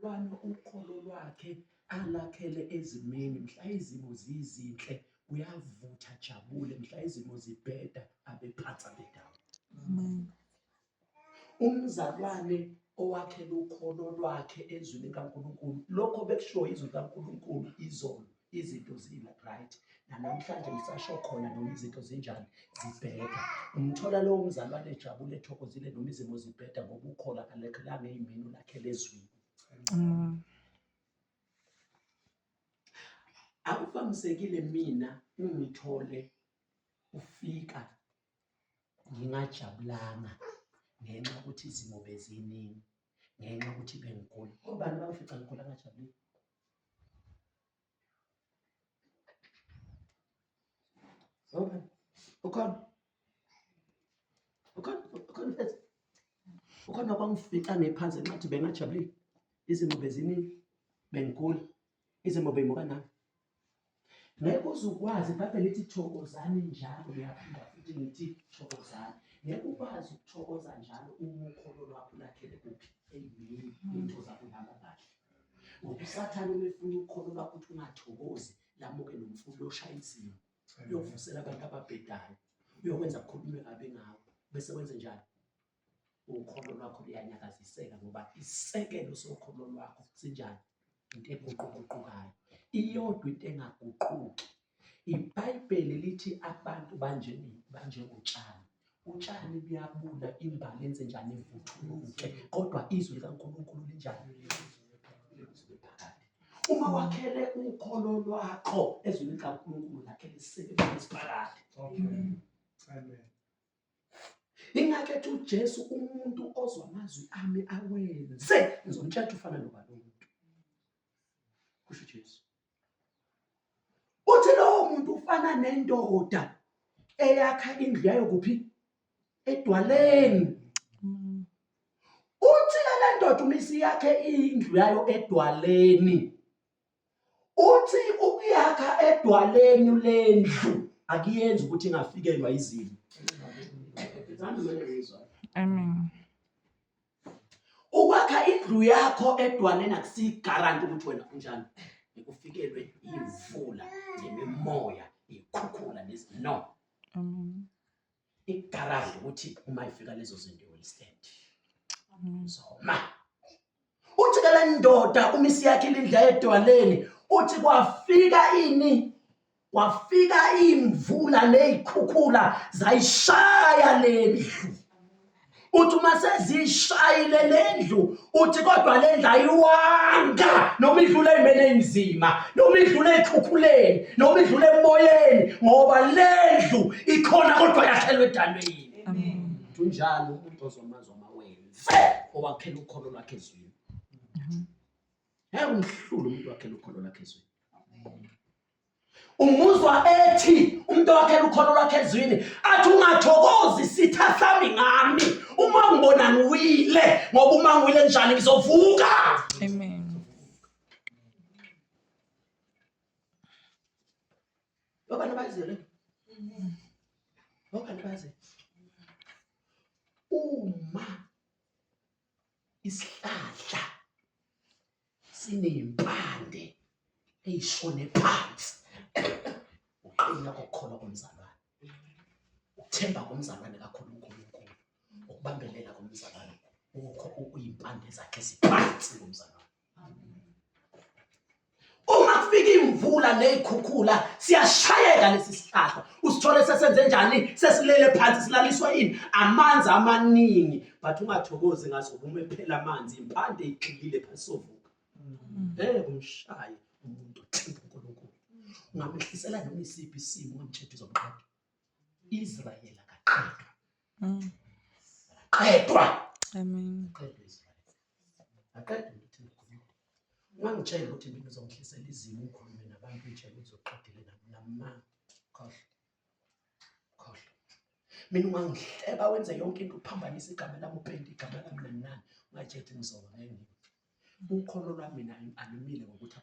Umzalwane ukholo lwakhe alakhele ezimeni mhla izimo zizinhle uyavutha jabule mhla izimo zibheda abe phansi abe down. Umzalwane owakhela ukholo lwakhe ezwini likaNkulunkulu, lokho bekushiwo izwi likaNkulunkulu izolo, izinto zila-right nanamhlanje ngisasho khona noma izinto zinjani zibheda. Umthola lowo mzalwane ejabule ethokozile noma izimo zibheda ngoba ukholo akalekhelanga eyimini ulakhele ezwini. Akuvamisekile mina ungithole ufika ngingajabulanga ngenxa yokuthi izimo beziningi ngenxa yokuthi bengigula. Obani bangifica ngigula ngajabulile? Obani? Ukhona? Ukhona? Ukhona mfethu? Ukhona kwangifica ngiphansi nxathi bengajabulile. Izimo beziningi bengigula. Izimo beyimuka nami. Ngeke uze ukwazi, iBhayibheli lithi thokozani njalo, ngiyaphinda futhi ngithi thokozani. Ngeke ukwazi ukuthokoza njalo uma ukholo lwakho lakhele kuphi? Eyimini, into zakho ihamba kahle. Ngoba uSathane uma efuna ukholo lwakho ukuthi ungathokozi, lamuke nomfula oshaya izimo, uyokuvusela abantu ababhedayo, uyokwenza kukhulunywe kabi ngawe, bese wenze njani? Ukholo lwakho luyanyakaziseka ngoba isisekelo sokholo lwakho sinjani? Into eguquguqukayo. Iyodwa into engaguquki. IBhayibheli lithi abantu banjengotshani. Utshani buyabuna, imbali yenze njani? Ivuthuluke, kodwa izwi likaNkulunkulu linjani? Liphakade. Uma wakhele ukholo lwakho ezwini likaNkulunkulu lakhele isisekelo esiphakade. Amen. Ingakho ethi uJesu umuntu ozwa amazwi ami awenze ngizomtshela ukuthi ufana nobani umuntu. Kusho uJesu. Uthi lowo muntu ufana nendoda eyakha indlu yayo kuphi? Edwaleni. Uthi le ndoda uma isiyakhe indlu yayo edwaleni Uthi ukuyakha edwaleni lendlu akuyenzi ukuthi ingafikelwa izimo. Amen. Ukwakha indlu yakho edwaleni akusiyigaranti ukuthi wena unjani. Ikufikelwe imvula nemimoya, ikhukhula nezi no. Amen. Igaranti ukuthi uma ifika lezo zinto you will stand. Uzoma. Uthi ke le ndoda uma isiyakhile indlu edwaleni uthi kwafika ini kwafika imvula ney'khukhula zayishaya le ndlu uthi uma seziyishayile le ndlu uthi kodwa le ndlu ayiwanga noma idlule ey'meni ey'nzima noma idlule ey'khukhuleni noma idlule emoyeni ngoba le ndlu ikhona kodwa yakhelwe edalweni unjalo umuntu ozomazwa mawenze owakhela ukholo lwakhe ezwini ngeke umhlule umuntu wakhela ukholo lwakhe ezwini Umuzwa ethi umuntu wakhela ukholo lwakhe ezwini athi ungathokozi sitha sami ngami uma ngibona ngiwile ngoba uma ngiwile njani ngizovuka. Amen. Obani abaziyo le? Obani abaziyo? Uma isihlahla siney'mpande ey'shone phansi uqina kokukholwa komzalwane ukuthemba komzalwane kakhulu uNkulunkulu ukubambelela komzalwane uyimpande zakhe ziphansi ngomzalwane Uma kufika imvula ney'khukhula siyashayeka lesi sihlahla usithole sesenze njani sesilele phansi silaliswa yini amanzi amaningi but ungathokozi ngazo uma ephela amanzi impande igxilile phansi sovuka ngeke umshaye umuntu othemba uNkulunkulu ungamehlisela noma isiphi isimo ungamtshela uzomqeda Israel akaqedwa Akaqedwa Amen. Aqedwe Israel aqedwe ukuthi ngikhulume ungangitshela ukuthi mina uzongihlisela izimo ukhulume nabantu uyitshela ukuthi uzoqedile namanga khohlwa khohlwa mina ungangihleba wenze yonke into uphambanise igama lami upende igama lami nani nani ungayitshela ukuthi ngizoba ngeke ngibe ukholo lwami mina alumile ngokuthi